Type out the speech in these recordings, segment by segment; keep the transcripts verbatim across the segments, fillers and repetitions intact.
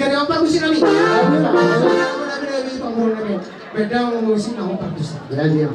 Jadi apa musim nami? Apa nami nami panggung nami? Bedang musim nami panggung. Ya, iya.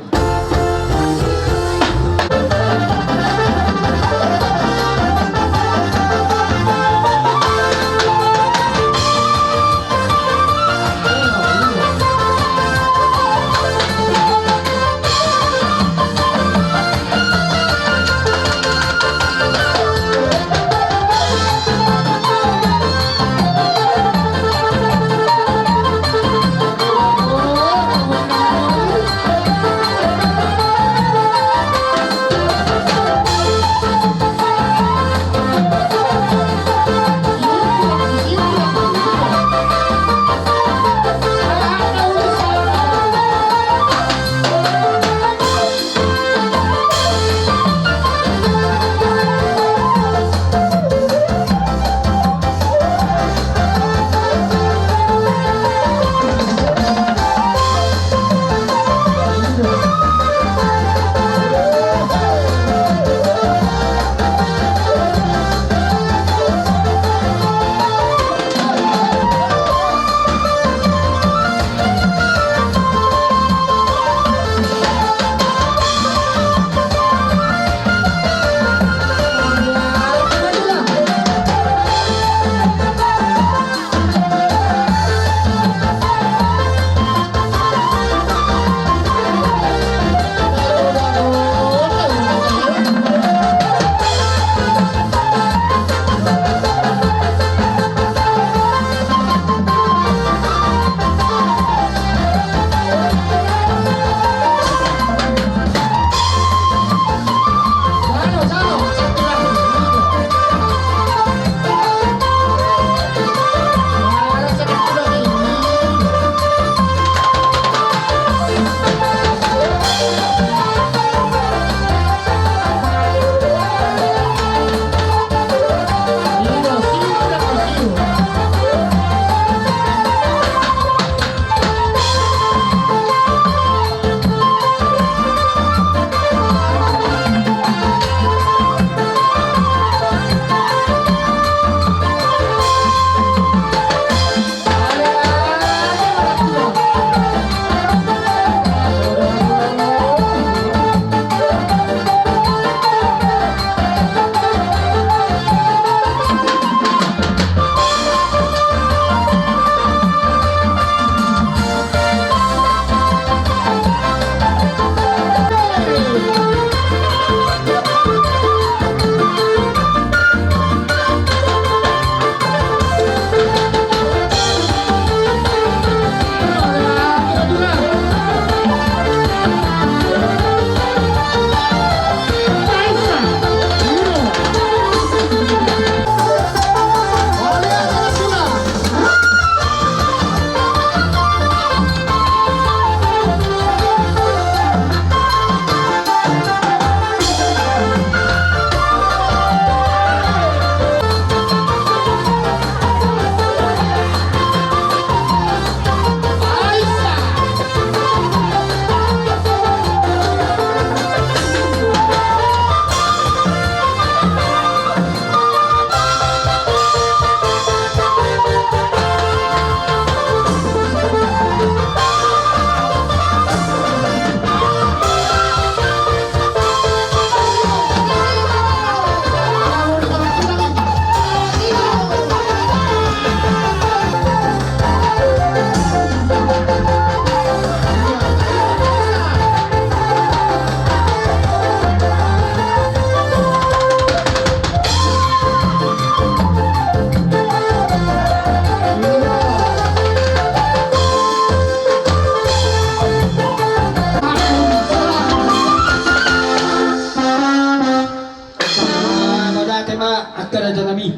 Mauliate ma angka raja nami.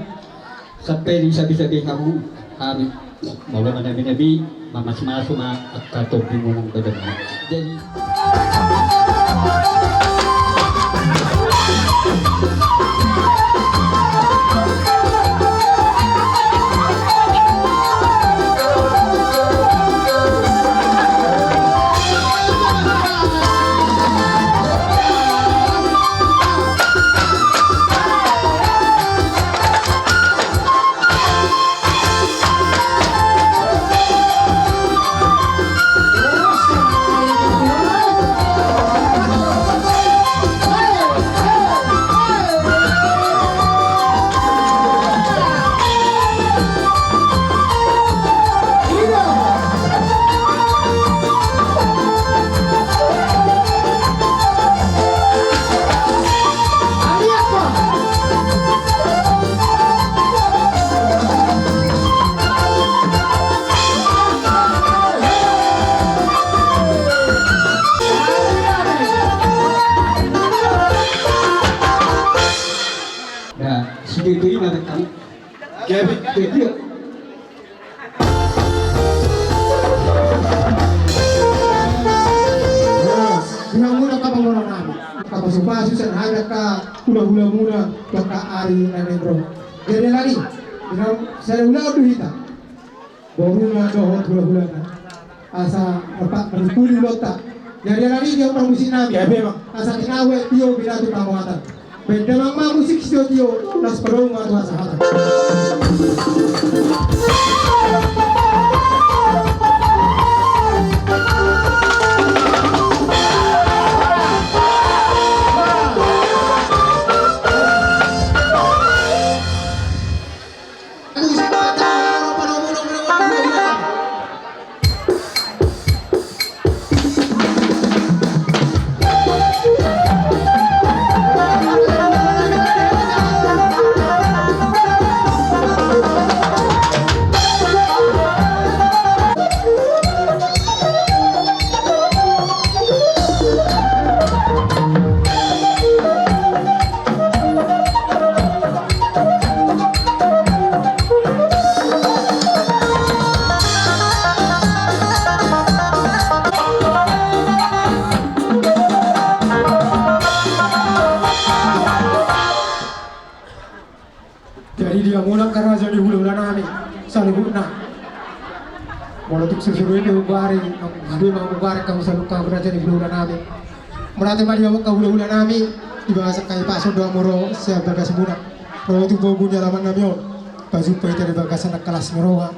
Sampe di sabe-sabe hamu hami. Molo na nabi-nabi, mamas-masu ma angka topi monang badan. Jadi Itu ina tekan. Gabe. Itu dia. Hula-hula ka panggoran nami. Ka pasu-pasu sian hami angka hula-hula muna tu angka ari na naeng ro. Jadi lagi, dengan saya ulang dulu hita. Boruna dohot hula-hulana. Asa repak maripuli ulaonta. Jadi lagi dia orang musik nami. Gabe, Bang. Asa tinawe tio bina tu pamoatan. Baen damang ma musik sitio-tio, las padomu ma tu hasahatan. Jadi di hamuna angka raja ni hula-hula nami saluhutna. Molo tung susuru i pe hubari, hubari ma hubari hamu saluhutna raja ni hula-hula nami. Mauliate ma di hamu angka hula-hula nami, di bagasan hami pasu do hamu ro sian bagas muna. Ro tu bobu ni alaman nami on. Pajumpa hita di bagasan angka las ni roha.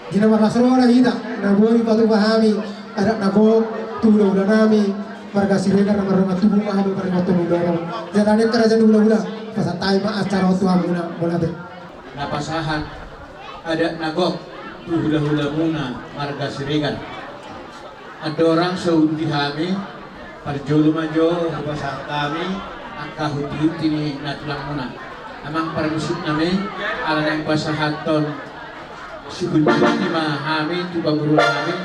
Di na marlas roha hita, na boi patupa hami adat na gok tu hula-hula nami, marga Siregar na mardongan tubu ma hami marga hula-hula. Jadi angka raja ni hula-hula, pasahat hami ma acara on tu hamuna, mauliate. Na pasahat adat na gok tu hula-hula muna marga Siregar. Andorang so uli hami, parjolo ma jo hupasahat hami angka hunti-hunti ni natulang muna. Amang parmusik nami, ala naeng pasahathon sihunti-hunti ma hami tu pangguruan nami,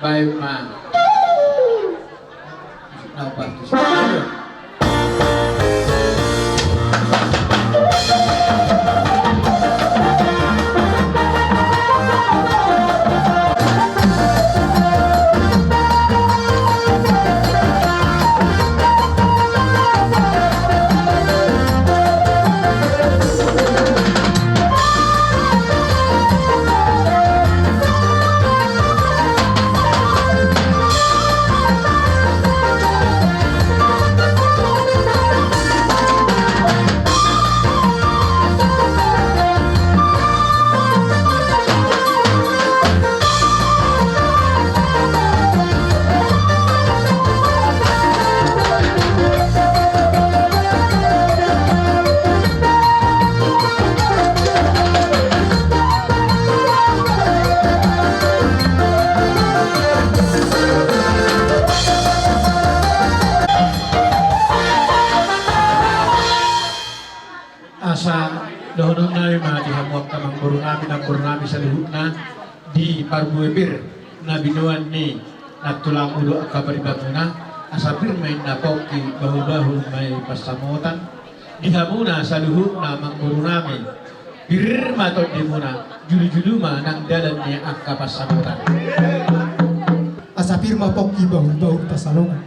baen ma. Musik na parmusik. Asa dohonon nami ma di hamu angka amangboru nami, namboru nami saluhutna, di parbue pir na binoan ni nantulangmu dohot angka paribanmuna, asa pir ma inna pongki, bahu-bahu ma i pansamotan. Di hamuna saluhutna amangboru nami, pir ma tondimuna, julu-julu ma nang dalan ni angka pansamotan. Asa pir ma pongki, bahu-bahu pansalongan.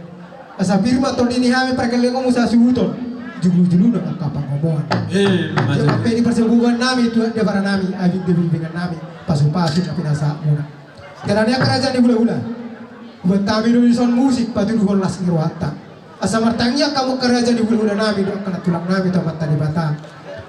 Asa pir ma tondi ni hami pargellengonmu sasuhuton, julu-julu nang angka pangomoan. Eh, maju. Sampe di parsabubuan nami, tu dapara nami, abing di bibingan nami, pasu-pasu na pinasahatmuna. Jadi angka raja ni hula-hula, hubuat hami do dison musik patuduhon las ni rohanta. Asa martangiang hamu angka raja ni hula-hula nami dohot angka nantulang nami tu Amanta Debata.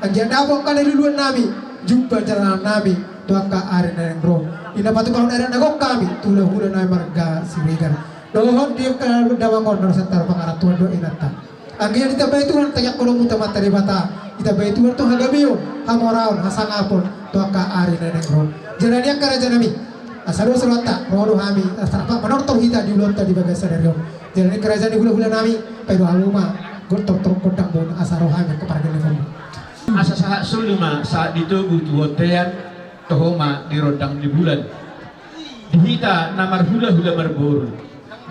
Anggiat dapot angka na niluluan nami, jumpa jalanan nami tu angka ari na naeng ro. Di na patupahon adat na gok hami tu hula-hula nami marga Siregar. Dohot di angka damang on na ro santaro pangarantoan dohot inanta. Anggiat ditambai Tuhan tangiangkononmu tu Amanta Debata. Ditambai Tuhan tu hagabeon, hamoraon, hasangapon tu angka ari na naeng ro. Jadi angka raja nami, asa dos rohanta, ro do hami, asa rap manortor hita di ulaonta di bagasan ari on. Jadi angka raja ni hula-hula nami, paida hamu ma tortor gondangmu, asa ro hami angka pargellengonmu. Asa sahat solu ma sahat di togu tu bontean, toho ma di rondang ni bulan. Di hita na marhula-hula marboru,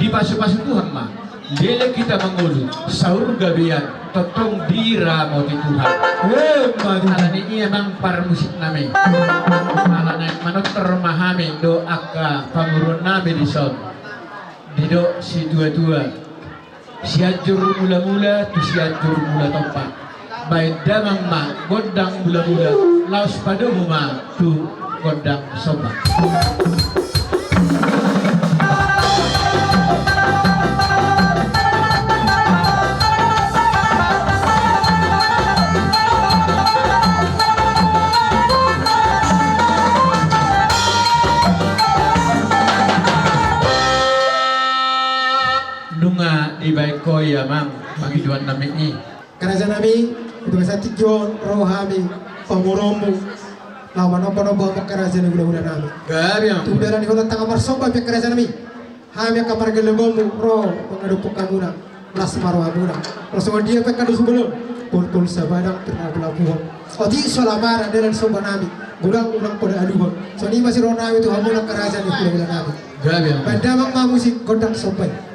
dipasu-pasu Tuhan ma. Dilehon hita mangolu saur gabean, tongtong diramoti Tuhan. Emma tutu. Alani i amang parmusik nami, alana i manortor ma hami dohot angka pamoruon nami dison. Didok situatua: Sianjur Mulamula tu Sianjur Mulatompa. Baen damang ma gondang mulamula, laos padomu ma tu gondang somba. Nunga dibaen ho i amang pangidoan nami i. Karaja nami, di bagasan tingki on ro hami pamoruonmu laho manombanomba hamu karaja ni hulahula nami. Gabe amang. Tung dalan ni holan tangkas marsomba pe karaja nami, hami angka marga Lembonmu ro mangadophon hamuna, las ma rohamuna. Ro songon dia pe angka dos bolon, polpol sabadang pir na pulapuhon. Otik so lamara dalan somba nami, godang unang poda aluhon. Songon i ma siroha nami tu hamuna karaja ni hulahula nami. Gabe amang. Baen damang ma musik gondang somba i.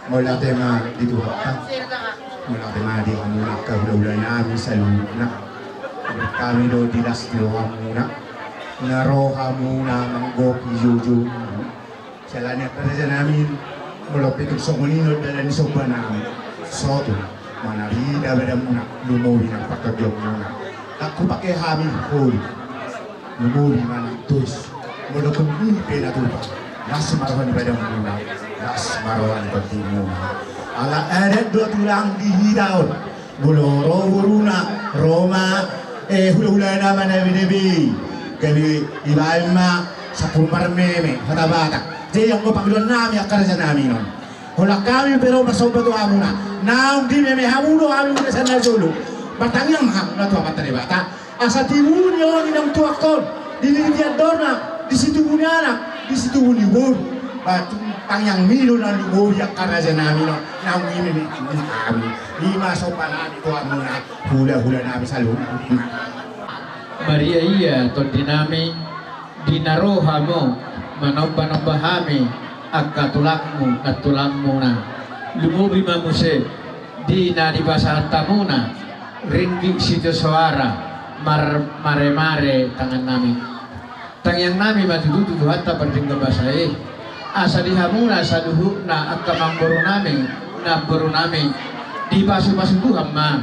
Mauliate ma di Tuhanta. Mauliate ma di hamuna angka hulahula nami saluhutna. Hami do di las ni rohamuna, na ro hamuna manggohi joujou. Siala ni angka raja nami, molo pe tung songon i do dalan ni somba nami, sotung manarida badanmuna, lumobi nang partondion muna. Ndang hupake hami holi, lumobi ma nang tois. Molo tung i pe na tupa, las ma roha ni badanmuna, las ma roha ni tondimuna. Ala adat do tulang di hita on. Molo ro boruna, ro ma, eh, hulahulana manabenabe. Gabe dibaen ma sampulu marmeme hata Batak. Jadi anggo pangidoan nami angka raja nami on, holan hami pe ro marsomba tu hamuna. Naung dimeme hamu do hami muna sian na jolo. Martangiang ma hamuna tu Amanta Debata asa tibu ni on i naung tuak on, di lilian dorna, di situbu ni anak, di situbu ni boru. Ba tangiang mi do na lumobi angka raja nami on. Naung dimeme hamu hami. I ma somba nami tu hamuna, hula-hula nami saluhutna. Maria ia tondi nami, di na ro hamu manomba-nomba hami angka tulangmu, nantulangmuna. Lumobi ma muse di na dipasahat hamuna ringgit sitio soara, mar-, mare-mare tangan nami. Tangiang nami ma tutu tu Tuhanta pardenggan basa i, asa di hamuna saluhutna angka namboru nami, namboru nami, dipasu-pasu Tuhan ma,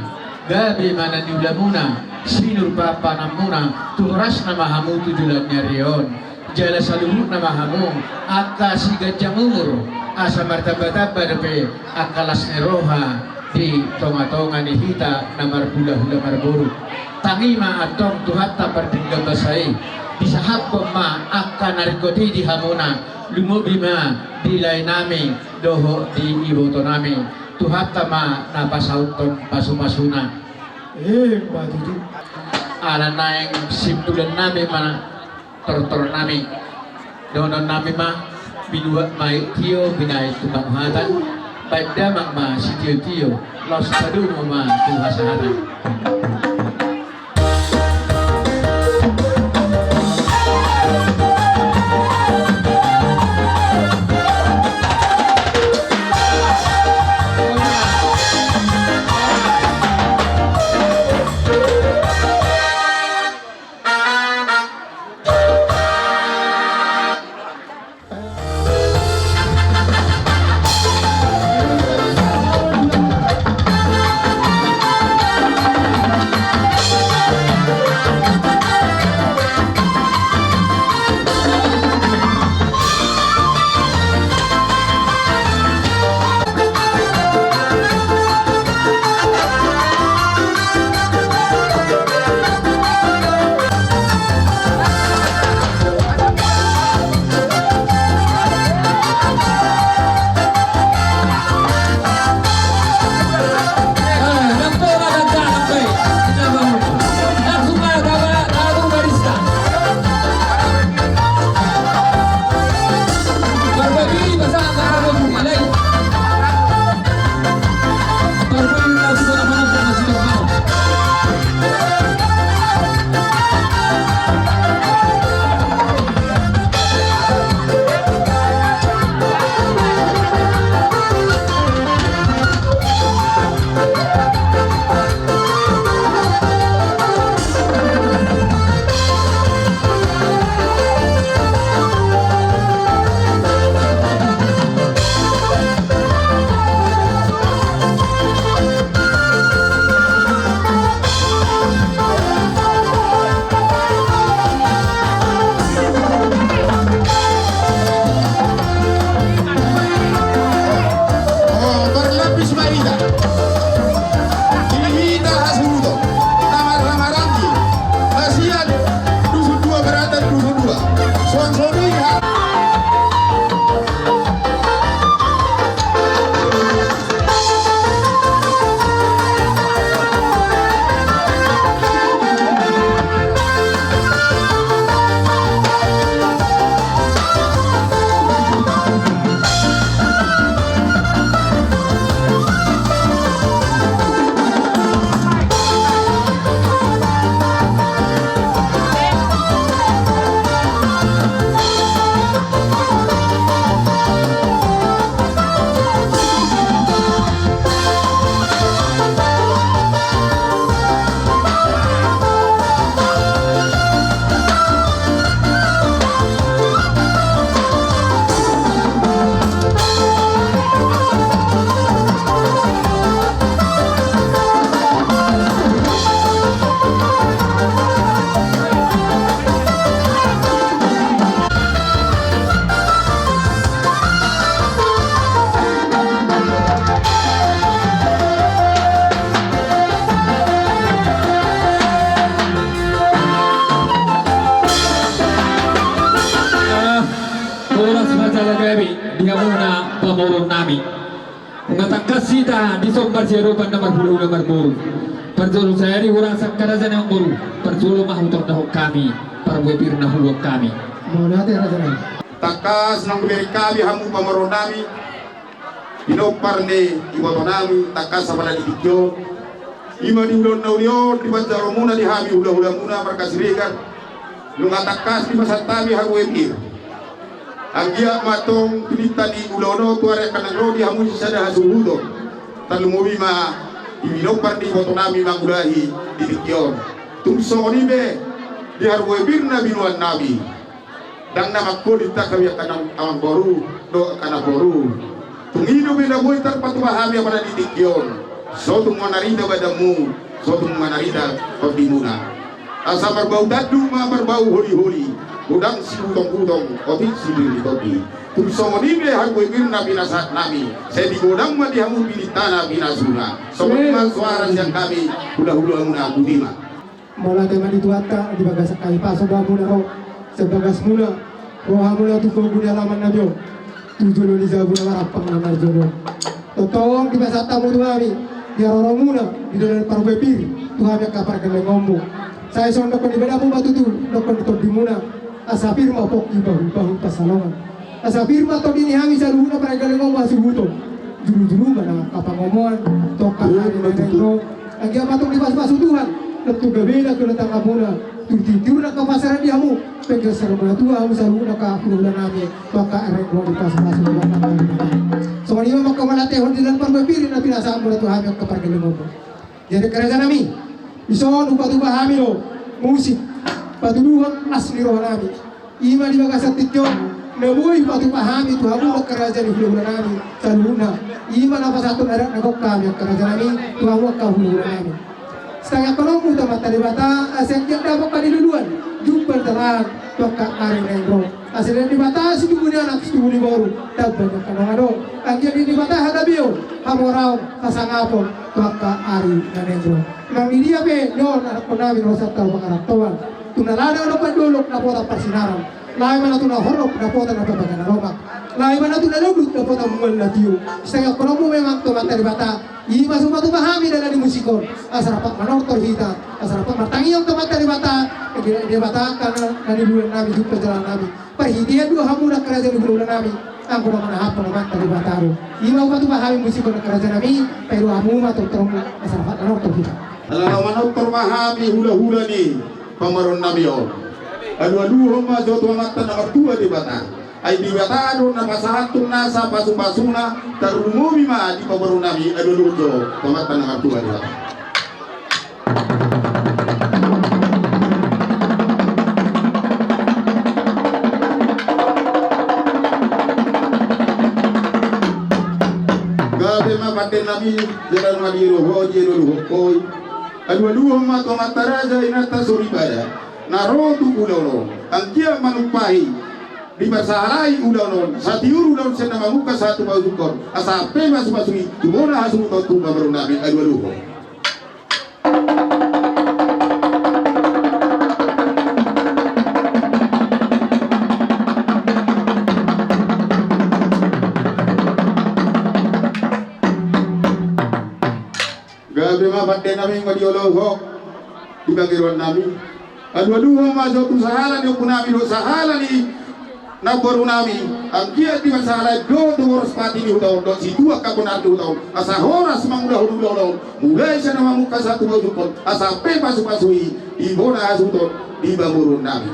gabe ma na niulamuna, sinur pahanmuna, tung horas nama hamu tu joloan ni ari on. Jala saluhutna ma hamu angka siganjang umur, asa martamba-tamba dope angka las ni roha di tonga-tonga ni hita na marhula-hula marboru. Tangi ma antong Tuhanta pardenggan basa i, disahaphon ma angka na ringkot i di hamuna, lumobi ma di lae nami dohot di iboto nami. Tuhanta ma na pasauthon pasu-pasuna. Emma tutu. Ala naeng simpulan nami ma tortor nami. Dohonon nami ma, binuat ma i tio binahen tu panguhatan, baen damang ma sitio-tio, laos padomu ma tu hasahatan. nami. Nunga tangkas hita dison marsiadopan na marhulahula marboru. Parjolo sahali hurasa angka raja ni amangboru. Parjolo ma hutondahon hami parbue pir na huluan hami. Mauliate raja nami. Tangkas naung dibege hami hamu pamoruon nami, pinompar ni iboto nami, tangkas apala di tingki on. Ima di ulaon na uli on dipanjalo muna di hami hulahula muna marga Siregar. Nunga tangkas dipasahat hami harbue pir. Anggiat ma tong pinangido ni ulaon on tu ari angka na ro di hamu sisada hasuhuton. Tarlumobi ma di pinompar ni iboto nami mangulahi di tingki on. Tung songon i pe di harbue pir na binoan nami. Ndang na mangkolit hami angka na amangboru dohot angka na boru. Tung i do pe na boi tarpatupa hami apala di tingki on. So tung manarida badanmu, so tung manarida tondimuna. Asa marbau tanduk ma marbau holiholi, godang sibutongkutong, otik sipir ni tondi. Tung songon i pe harbue pir na pinasahat nami, sai digodang ma di hamu pinangido na pinasuna. Songon i ma soara sian hami hulahulamuna, boti ma. Mauliate ma di Tuhanta di bagasan hahipason do hamuna ro sian bagasmuna, ro hamuna tu pogu ni alaman nami on, tu jolo ni jabu na marampang na marjolo. Tongtong dipasahat hamu tu hami di haroromuna di dalan parbue pir tu hami angka pargellengonmu. Sai songon dokkon ni badanmu ma tutu dokkon ni tondimuna, asa pir ma pongki bahubahu pansalongan. Asa pir ma tondi ni hami saluhutna pargellengonmu hasuhuton. Jurujuru ma na angka pangomoan tu angka ari na naeng ro. Anggiat ma tong dipasupasu Tuhan, lam tu gabena tu na tangamuna, tu tiur-tiur na angka pasaran di hamu, penggeser mula tua hamu saluhutna angka hulahula nami, tu angka ari na naeng ro dipasupasu Tuhan. Songon i ma manghaholahon di dalan parbue pir na pinasahatmuna tu hami angka pargellengonmu. Jadi angka raja nami, dison hupatupa hami do musik patuduhon las ni roha nami. Ima di bagasan tingki on na boi hupatupa hami tu hamu angka raja ni hulahula nami saluhutna. Ima na pasahathon adat na gok hami angka raja nami tu hamu angka hulahula nami. Sitangiangkononmu tu Amanta Debata asa anggiat dapot hamu di luluan jumpang jala tu angka ari na naeng ro. Asa dilehon Debata situbu ni anak situbu ni boru, tamba ni angka dongan on. Anggiat dilehon Debata hagabeon, hamoraon, hasangapon tu angka ari na naeng ro. Nang di dia pe on anakkon nami ro santau pangarantoan. Tu na lada na pandolok dapotan parsinaron. Laho ma na tu na horop dapotan na parbagalan na lomak. Laho ma na tu na lundut dapotan mual na tio. Sitangiangkononmu memang tu Amanta Debata. Ima so hupatupa hami dalan ni musik on, asa rap manortor hita, asa rap martangiang tu Amanta Debata. Debata angka na niluluan nami jumpang jala nami. Parhitean do hamu angka raja ni hulahula nami, anggo na manahaphon Amanta Debata do. Ima hupatupa hami musik on angka raja nami, paidua hamu ma tortormu asa rap manortor hita. Ala na manortor ma hami hulahula ni pamoruon nami on. Alualuhon ma jo tu Amanta na martua Debata. Ai Debata do na pasahathon nasa pasupasuna, tarlumobi ma di pamoruon nami, alualuhon jo tu Amanta na martua Debata. Gabe ma pande nami, jala na di roha di alualuhon hoi. Alualuhon ma tu amanta raja inanta soripada na ro tu ulaon on, anggiat manumpahi. Dipasahalai ulaon on, satiur ulaon sian na mamungka sahat tu paujungkon, asa ampe pasupasu i tu bona hasuhuton tu pamoruon nami, alualuhon. Gabe ma pande nami, nga di oloho di pangidoan nami. Alualuhon ma jo tu sahala ni ompu nami dohot sahala ni namboru nami. Anggiat dipasahalai do tu boras pati ni huta on dohot situan angka bonar ni huta on, asa horas mangulahon ulaon on, mulai sian na mamungka sahat tu paujungkon, asa ampe pasupasu i di bona hasuhuton di pamoruon nami.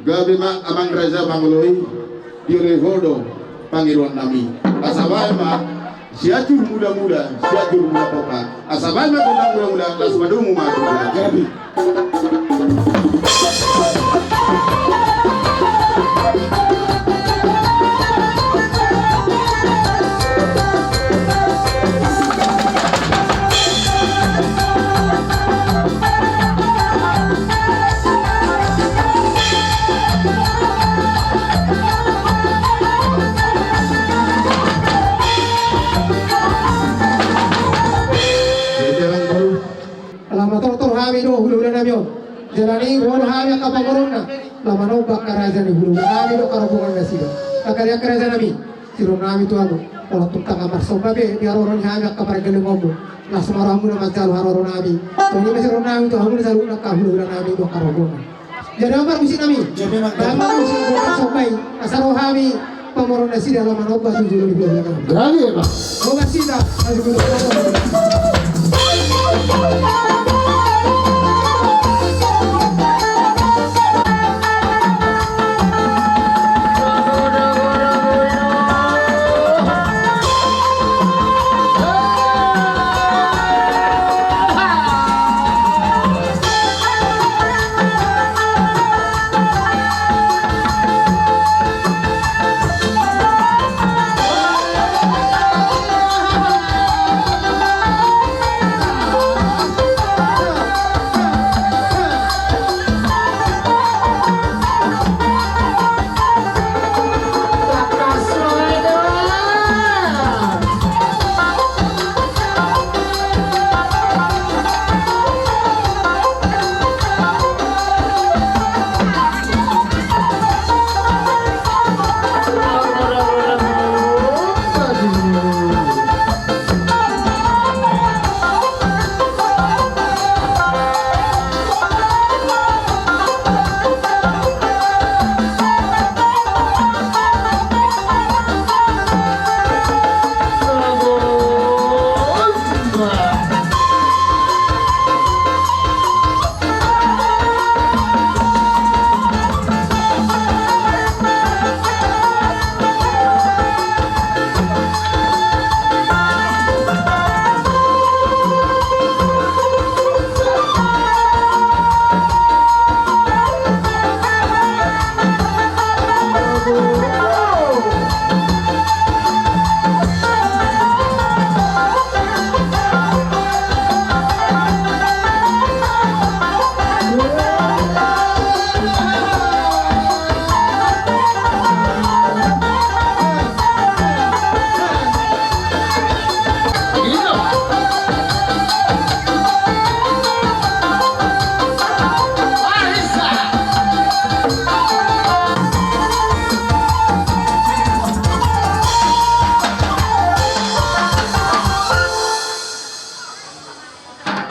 Gabe ma amang raja pangoloi, dioloi ho do pangidoan nami. Asa baen ma Sianjur mulamula, Sianjur mulapopa. Asa baen ma gondang mulamula, las madomu ma gondang. Gabe. do hulahula nami on. Jala ni ro do hami angka pamoruonna laho manomba angka raja ni hulahula nami dohot angka rombongan nasida. Angka di angka raja nami, sirong nami tu hamu. Olo tung tangan marsomba be di haroro ni hami angka pargellengmu. Laos ma rohamuna manjalo haroro nami. Songon i ma sirong nami tu hamu na saluhutna angka hulahula nami dohot angka rombongan. Jadi, amang parmusik nami. Jadi, amang. Amang parmusik, amang parmusik. Asa ro hami pamoruon nasida laho manomba tu jolo ni hulahula nami. Jadi, amang. Boga sida, maju ke depan.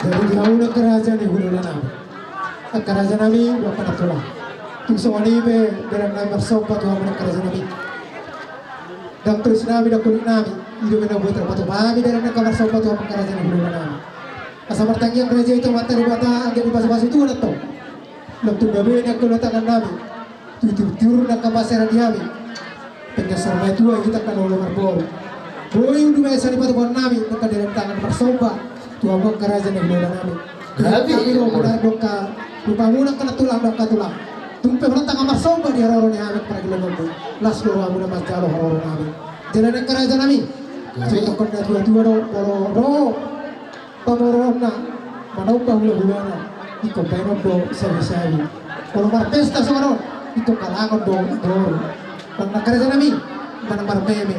Jadi di hamu angka raja ni hulahula nami, angka raja nami dohot angka nantulang. Tung songon i pe dalan nami marsomba tu hamu angka raja nami. Ndang torus nami, ndang holit nami, i do pe na boi tarpatupa hami dalan angka marsomba tu hamu angka raja ni hulahula nami. Asa martangiang raja i tu Amanta Debata anggiat dipasupasu Tuhan antong. Lam tu gabe ni angka ulaon tangan nami. Tu tiur-tiur ni angka parserahan di hami. Penggeser ma i tua hita angka na olo marboru. Boi udu ma i asa dipatupa nami angka dalan tangan marsomba tu hamu angka raja ni hulahula nami. Gabe. Hami do muna dohot angka rupamuna angka nantulang dohot angka tulang. Tung pe holan tangan marsomba di haroro ni hami pargellengmu. Laos do rohamuna manjalo haroro nami. Jala ni angka raja nami. Gabe. Songon na tua-tua do, olo ro pamoruonna, manomba hula-hulana, ingkon baenon do sabi-sabi. Olo marpesta songon on, ingkon halangon do boru. Manang angka raja nami, manang marmeme.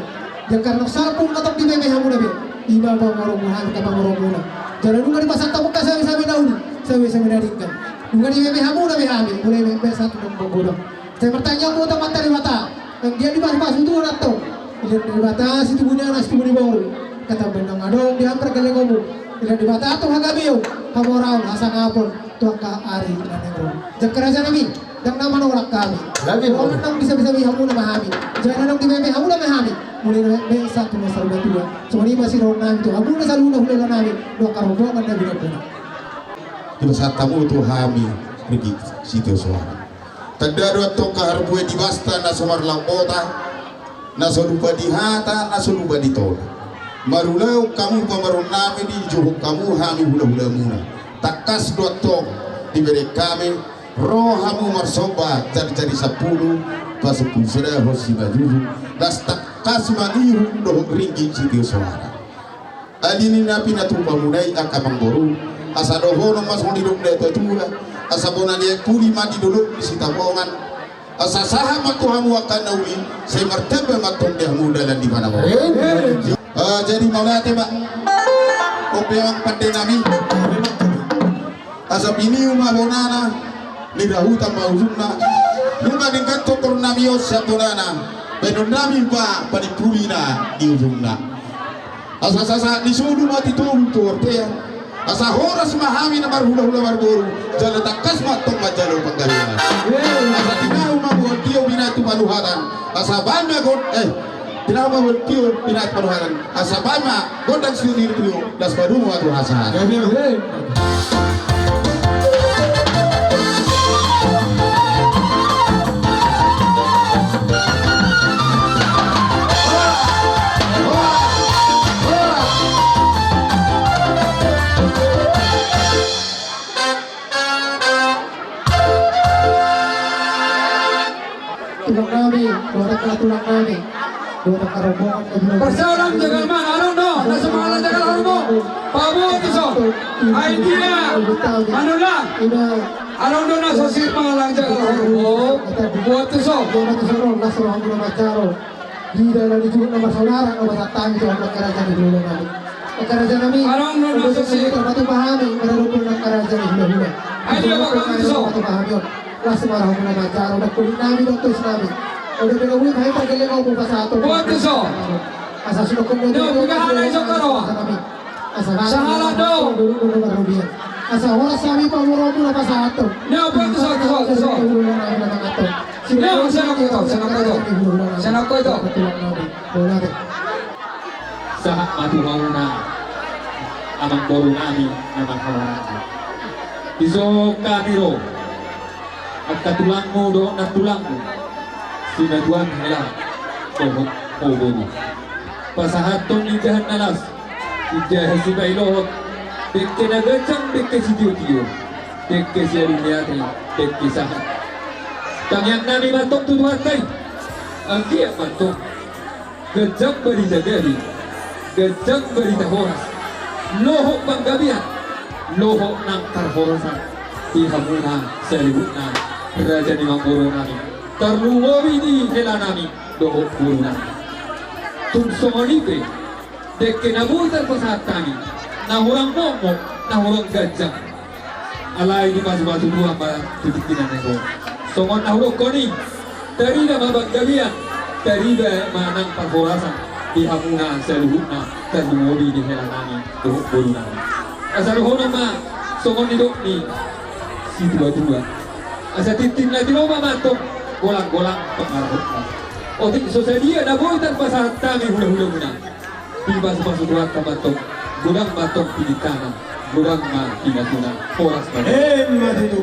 Jala karna salpu ma tong dimeme hamuna be, i ma pamoruonmu hami angka pamoruonmuna. Jala nunga dipasahat hamu angka sabi-sabi na uli, sabi-sabi na denggan. Nunga dimeme hamuna be hami, mulai meme sahat tu na godang. Sai martangiang ma tu Amanta Debata, anggiat dipasupasu Tuhan antong. Dilehon Debata situbu ni anak situbu ni boru. Angka tambai na adong di hamu pargellengmu. Dilehon Debata antong hagabeon, hamoraon, hasangapon tu angka ari na naeng ro. Jala angka raja nami, ndang na manolak hami. Gabe. Olo manang bisa-bisa i hamuna ma hami. Jala na adong dimeme hamuna ma hami. Mulai na meme sahat tu na saur matua. Songon i ma sirong nami tu hamuna saluhutna hula-hula nami. Dohot angka rombongan na binoto. Dipasahat hamu tu hami rigi sitio soara. Tanda do antong angka harbue di basta na so marlaok bota, na so lupa di hata, na so lupa di tona. Marulaon hamu pamoruon nami, dijou hamu hami hula-hulamuna. Tangkas do antong dibereng hami, ro hamu marsomba jari-jari sampulu, pasampulu sada ho simanjujung, laos tangkas mangihut dohot ringgit sitio soara. Adi ni na pinatupa muna i angka amangboru, asa dohonon ma songon nidok ni natua-tua, asa bona ni aek puli ma di dolok ni Sitapongan, asa sahat ma tu hamu angka na uli, sai martamba ma antong di hamu dalan di panamoran. Eh, jadi mauliate ma. Ope amang pande nami. Asa piniu ma bonana, nirahutan ma ujungna. Nunga denggan tongkornami on sian bonana, baenonnami ma panimpulina di ujungna. Asa sahat ni sudu ma titobu tu bontean. Asa horas ma hami na marhulahula marboru, jala tangkas ma tong manjalo panggabean. Asa tinahu ma bontean binahen tu panuhatan. Asa baen ma gon-, eh, tinahu ma bontean binahen tu panuhatan. Asa baen ma gondang siutirtio, laos padomu ma tu hasahat. Tulang nami, dohot angka tulang nami, dohot angka rombongan nami. Parsaoran jagal ma, adong do na so mangallang jagal horbo. Paboa tuson. Ai dia. Manula. Adong do na so sir mangallang jagal horbo. Paboa tuson. Paboa tuson, las rohamuna manjalo. Di dalan ni juguk na marsaudara na pasahat hami tu angka raja ni hulahula nami. Angka raja nami. Adong do na so sir. Tarpatupa hami, maradophon angka raja ni hulahula. Ai dia, paboa tuson. Tarpatupa hami on. Las ma rohamuna manjalo, dangkulit nami dohot tois nami. Olo, pe na boi hami pargellengon pasahaton. Paboa tuson. Asa sudokkon do. Nio, piga hana i songkaro. Asa sahala do. Dulu dulu marrobian. Asa horas hami pamoruonmuna pasahaton. Nio, paboa tuson, tuson, tuson. Nio, sonang ito, sonang ito. Sonang ito. Bola be. Sahat ma tu hamuna, amangboru nami na marhahamaranggi. Dison hami ro, angka tulangmu dohot nantulangmu, sinatuan hela dohot ho boru. Pasahathon indahan na las, indahan sipailohot, dengke na ganjang, dengke sitiotio, dengke sialumiate, dengke sahat. Tangiang nami ma antong tu Tuhanta i, anggiat ma antong ganjang barita gabe, ganjang barita horas, lohot panggabean, lohot nang parhorasan di hamuna saluhutna raja ni amangboru nami, tarlumobi di hela nami dohot boru nami. Tung songon i pe, dengke na boi tarpasahat hami, na hurang mokmok, na hurang ganjang, alai dipasupasu Tuhan ma tu tingki na naeng ro. Songon na hudokkon i, tarida ma panggabean, tarida ma nang parhorasan di hamuna saluhutna, tarlumobi di hela nami dohot boru nami. Asa dohonon ma songon nidok ni situatua: Asa tintin na tinopa ma antong, golanggolang pangarahutna. Otik so sadia na boi tarpasahat hami hulahulamuna, dipasupasu Tuhanta ma antong, godang ma antong tinintana, godang ma pinasuna, horas ma. Emma tutu.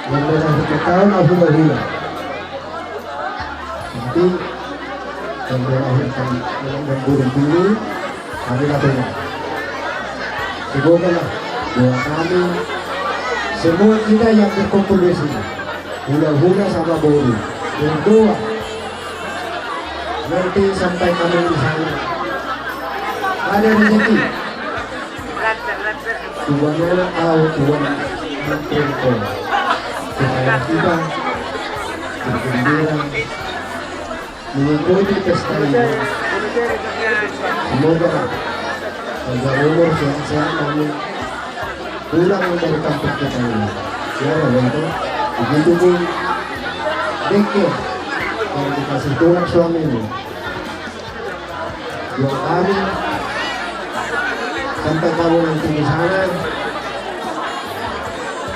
Yang mana kita tahu lah, sudah, sudah. Nanti, yang mana kita tahu, yang burung dulu, kami lah tengok. Semoga lah doa kami, semua kita yang berkumpul di sini, hulahula sama boru, berdoa. Nanti sampai kamu di sana. Ada rezeki. Tuan anak tahu, Tuan anak perempuan. Supaya kita bergembira mengikuti pesta ini. Semoga panjang umur, sehat-sehat kamu. Pulang dari kampung kita ini. Ya, begitu. Begitupun Deke yang dikasih Tuhan suamimu. Dua kali. Sampai kamu nanti di sana.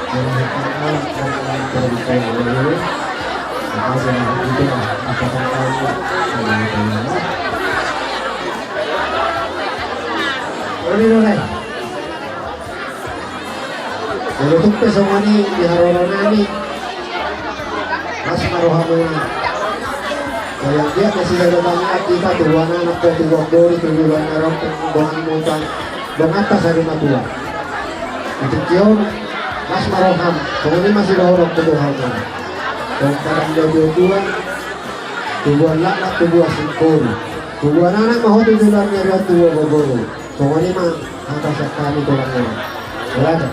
Melahirkan anak dan anak dari Tuhan ini. Maka saya harap itu lah, apakah kamu. Ini udah. Molo tung pe songon i di haroro nami, las ma rohamuna. Sai anggiat na sisada tangiang hita tu tubuan anak, tu tubuan boru, tu tubuan na ro tu dongan muta, donganta sari matua. Di tingki on, las ma roham, songon i ma sidohonon tu Tuhan. Dong padang dua dua, tubuan laklak, tubuan singkoru, tubuan anak ma ho tu joloan ni ari on, tubuan boru. Songon i ma hata sian hami tulang i. Ulaga.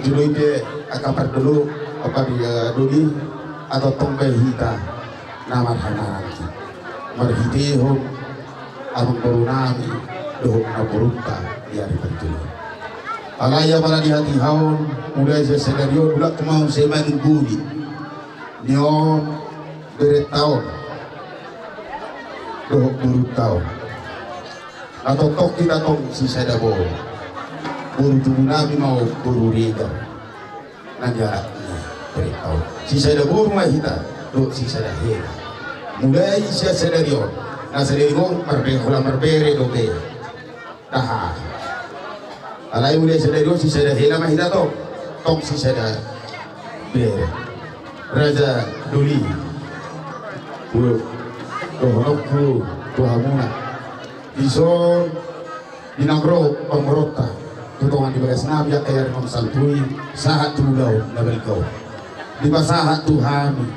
Jolo i pe angka pardolo, apa dia doli, atau tong be hita na marhahamaranggi marhitehon amang boru nami dohot na borunta di ari parjolo. Alai apala di hatiha on, mulai sian sadari on, mulak ma muse manungguli ni on berenta on dohot borunta on. Na tongtong hita tong sisada boru. Boru tubu nami ma on, boru Regar. Na jadi berenta on, sisada boru ma hita dohot sisada hela. Mulai sian sadari on, na sadari on marbere, holan marbere dope. Aha. Alai mulai sadari on sisada hela ma hita tong. Tong sisada bere. Raja Doli. Dohononku tu hamuna, dison di na ro pamoruonta tu tonga ni bagas nami angka ari na salpu i, sahat tu ulaon na balga on, dipasahat tu hami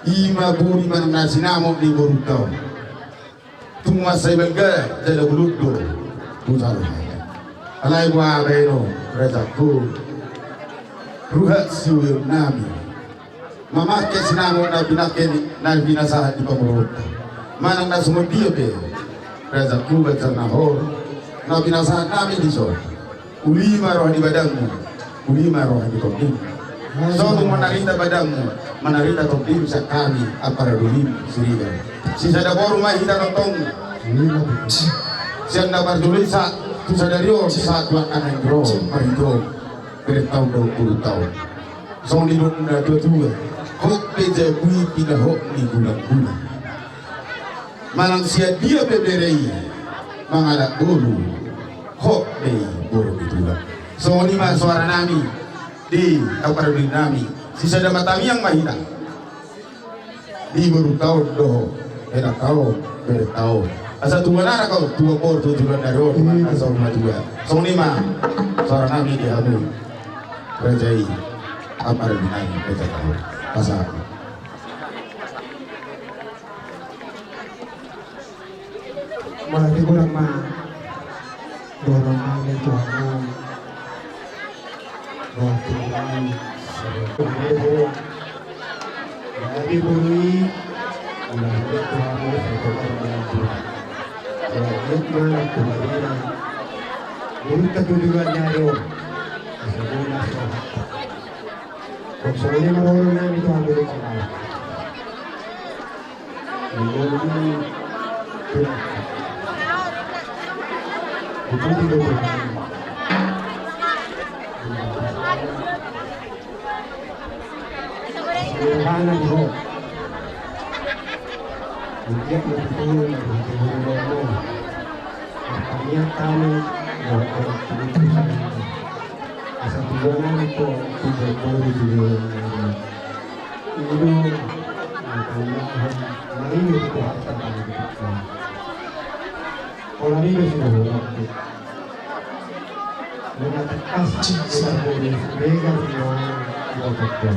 i ma buni manang na sinamot ni borunta on. Tung mansai balga jala bulung do hujalo hami. Alai boha bahenon, rajaku, ruhut siuyon nami mamangke sinamot na pinangke ni, na pinasahat ni pamoruonta. Manang na songon dia pe, rajaku, baca na hor na pinasahat nami dison. Uli ma roha ni badanmu, uli ma roha ni tondimmu. Songon manarita badanmu, manarita tondimmu sian hami ampara dolim Siregar. Sisada boru ma hita tongtong. Sian na parjolo i sahat tu sadari on, sahat tu angka na naeng ro marhitehon berenta on dohot borunta on. Songon nidok ni na tuatua, hot pe jabu i pinahot ni gulanggulang. Manang sian dia pe bere i mangalap boru, hot do i boru ni tulang. Songon i ma soara nami di ampara dolim nami, sisada martangiang ma hita di borunta on dohot helanta on, berenta on. Asa tubuan anak on, tubuan boru tu joloan ni ari on, asa on ma tubuan. Songon i ma soara nami di hamu raja i, ampara dolim nami, berenta on. Pasahat. Mauliate godang ma dohonon nami tu hamu. Dohot tu hamu. Jadi boru i, mauliate tu hamu, sai tongtong ma hamu. Mauliate ma tu hamu. Boru tu joloan ni ari on. Asa boi na so. Songon i ma dohonon nami tu hamu. Asa tujuan nami tu, tujuan boru tu. Ido, maka ia, mari kita harus kembali ke depan. Pola ni do sudah orang tu. Dengan tegas, kita boleh beda dengan kita betul.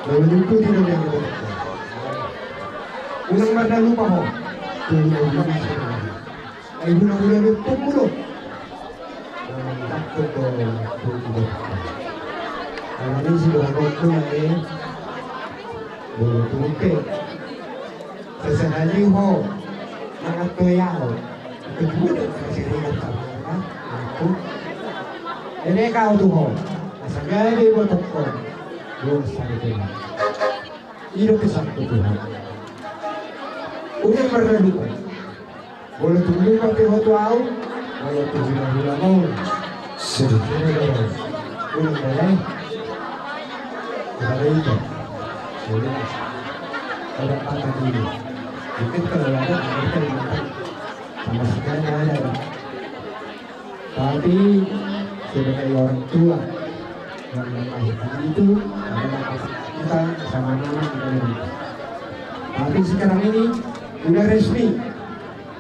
Lalu itu tidak yang betul. Unang mardalupa ho. Tuhan Allah. Ai hulahula do tong molo. Alani sidohononku na e, molo tung pe sasahali ho mangantusi au, ketua do sasirikan sama aku. Ene kau tu ho, asa gabe botokkon. Dosa itu. Ido pesanku tu ho. Unang mardalupa. Molo tung lupa pe ho tu au, molo tung hulahula mau. Sedih. Unang boleh. Ada itu. Boleh. Ada patah dulu. Mungkin kalau ada, ada terima. Sama sekali ada. Tapi sebagai orang tua yang melahirkan itu adalah kita sama-sama kita. Tapi sekarang ini udah resmi.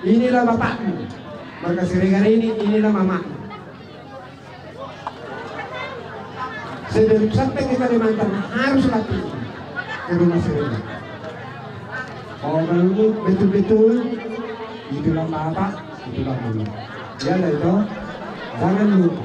Inilah bapakmu. Marga Siregar ini, inilah mamamu. Sebelum sampai ke Kalimantan harus latih ke rumah Siregar. Kalau belum betul-betul, itulah bapak, itulah mama. Ya, itu. Jangan lupa.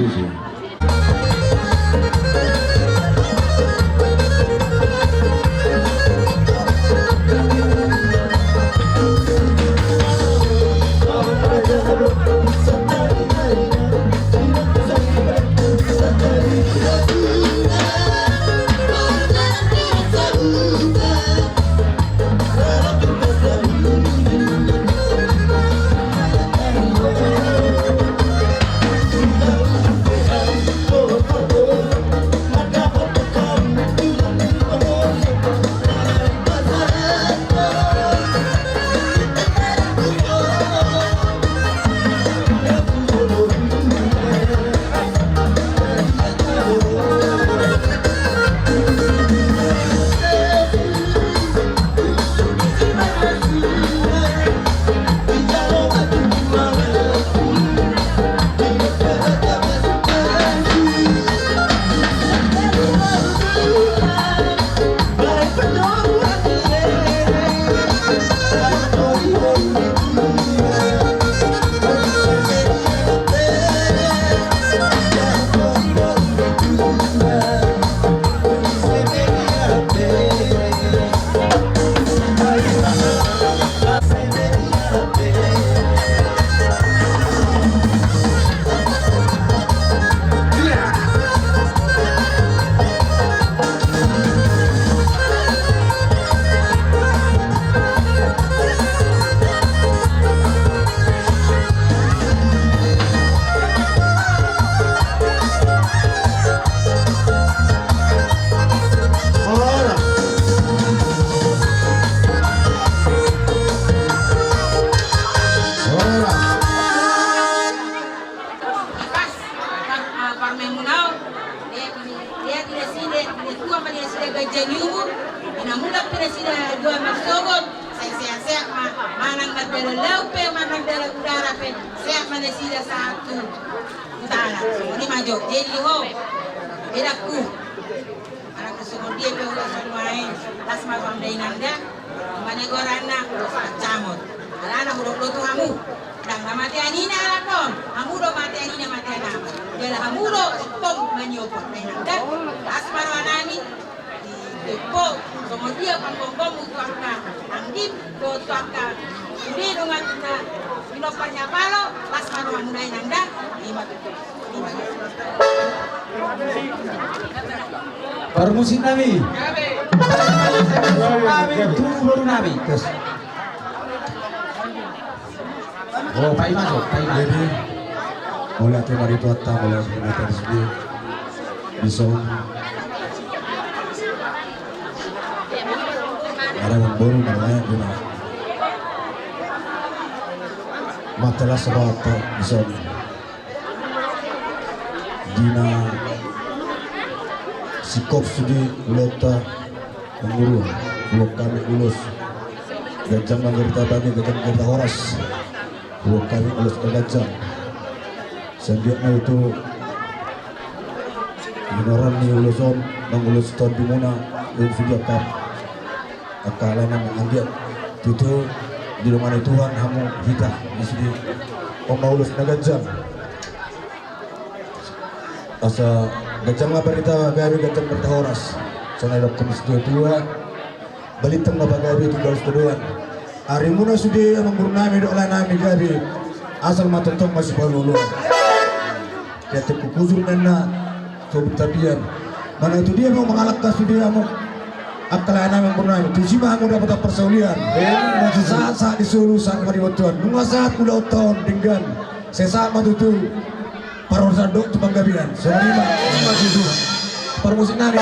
tusi. Pas, par-, ah, parumaenmuna on. Dia, dia, dia nasida, dia tua ma nasida ganjang ni umur. Di na mulak pe nasida dua marsogot. Sai sehat-sehat ma, manang mardalan laut pe, manang dalan udara pe. Sehat ma nasida sahat tu hutana. Songon i ma jo. Jadi ho, bedakku. Manang songon dia pe ulos on nuaeng, las ma roham da inang da. Mane goarna ulos pancamot. Alana hudok do tu hamu. Ndang na mate anina halak on. Hamu do mate anina mate anakna. Jala hamu do ompung maniopot da inang da. Las ma rohanami. Di pempo songon dia panggomgommu tu angka anggim. Dohot tu angka sude dongan na pinompar ni Apalo, las ma rohamuna inang da. Ima tutu. Parmusik nami. Nami tu boru nami. Terus. Oh, paima jo, paima. Jadi, mauliate ma di Tuhanta, mauliate ma di Tuhanta di sude. Dison. Ada mamboru namanya guna. Matellas rohanta dison. Di na singkop sude ulaonta mangurung, huboan hami ulos ganjang ma gari ta bage, ganjang gari ta horas. Huboan hami ulos na ganjang. Sian dia na itu. Di na roha ni ulos on, nang ulos tondimuna, ulos di angka, angka alaman anggia. Tutu, didongani Tuhan hamu hita, di sude. On ma ulos na ganjang. Asa ganjang ma barita gabe, ganjang barita horas. Songon na didokkon situa-tua. Balintang ma pagabe tu galos todoan. Arimuna sude amang guru nami dohot lae nami gabe. Asal ma tongtong ma sipaolo-oloan. Ia tingku kujur nena sobut tapian. Mana tu dia mau mangalangka sude amang. Angka lae nami, ampun nami, tusi ma hamu dapotan parsaulian. Sahat-sahat ni solu, sahat ma di bantuan. Nunga sahat ulaonta on denggan, sai sahat ma tutu parhorasan dohot tu panggabean. Songon i ma, i ma tutu. Parmusik nami.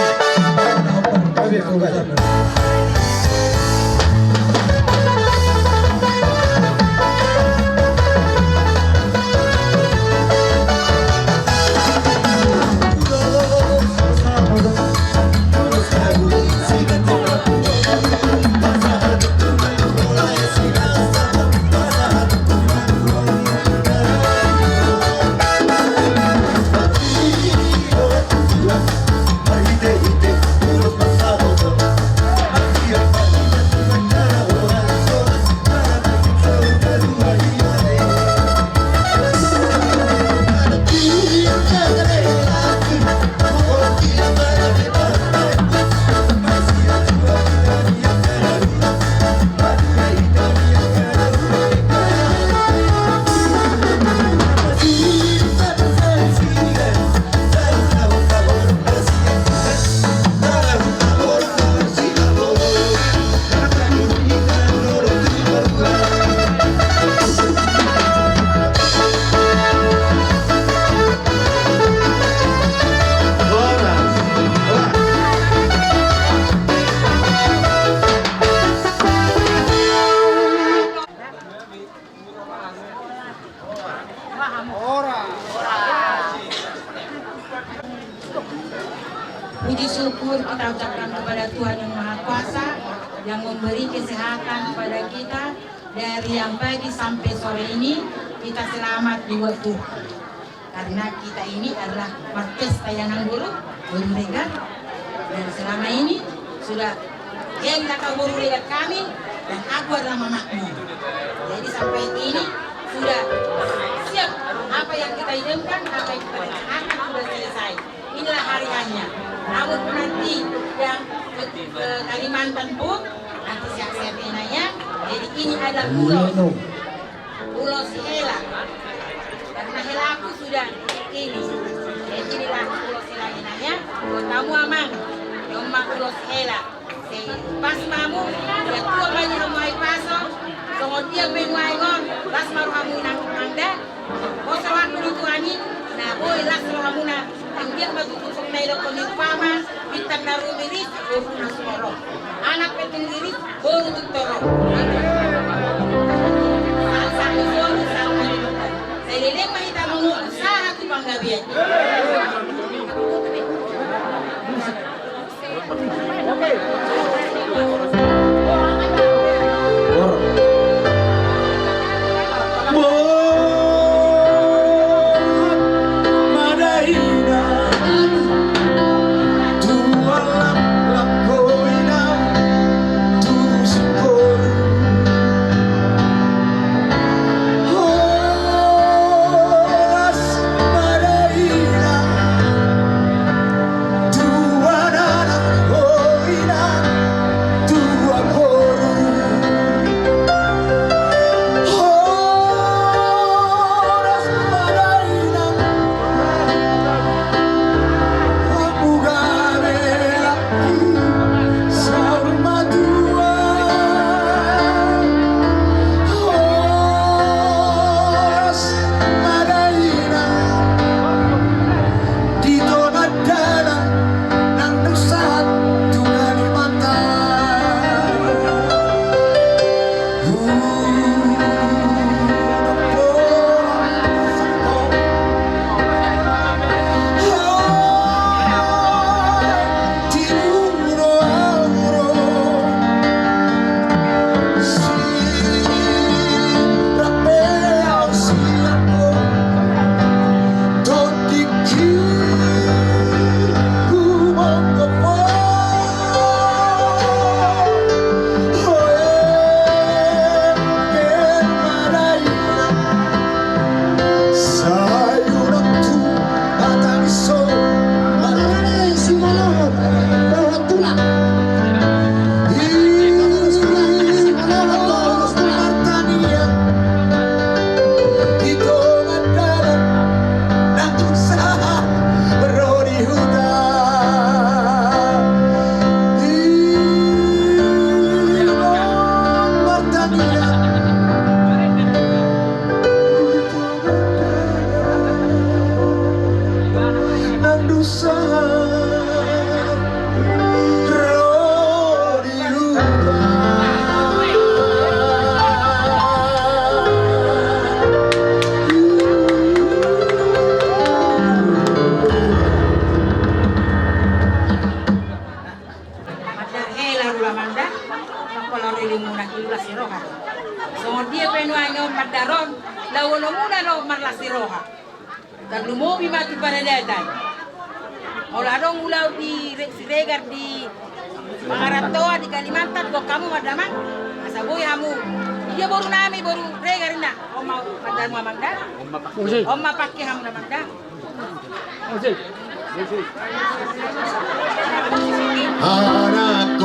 Puji syukur kita ucapkan kepada Tuhan Yang Maha Kuasa yang memberi kesehatan kepada kita dari yang pagi sampai sore ini, kita selamat di waktu. Karena kita ini adalah marpesta ya nang boru, boru Regar. Dan selama ini sudah jadi kakak boru Regar kami, dan aku adalah mamamu. Jadi sampai ini sudah siap, apa yang kita idamkan, apa yang kita rencanakan sudah selesai. Inilah hari hanya. Namun nanti yang ke, ke Kalimantan pun nanti siap-siap ya. Jadi ini adalah pulau. Ulos hela. Karena helaku sudah ini. Jadi inilah ulos hela inang ya. Buat kamu amang. Yang mah ulos hela. Pas ma hamu, ya tua banyak hamu ai paso. Songon dia pe nuaeng on. Pas ma rohamu nang mangda. Pos rohangku di Tuhan i. Nah, boi las rohamuna. Anggiat ma tutu songon na didokkon ni umpama, bintang na rumiris, boru na sumorop. Anak pe tung riris, boru tung torop. Salsal ni solu, salsal ni solu. Sai leleng ma hita mangolu sahat tu panggabean. Siroha. Songon dia pe nuaeng on mandar on, laho onomuna do marlas ni roha. Tarlumobi ma tu paradatan. Molo adong ulaon di Re-, Siregar di Pangarantoan di Kalimantan, gok hamu ma damang. Asa boi hamu. Dia boru nami, boru Regar ina. On ma mandarmu amang da. On ma pangke hamu amang da. Anak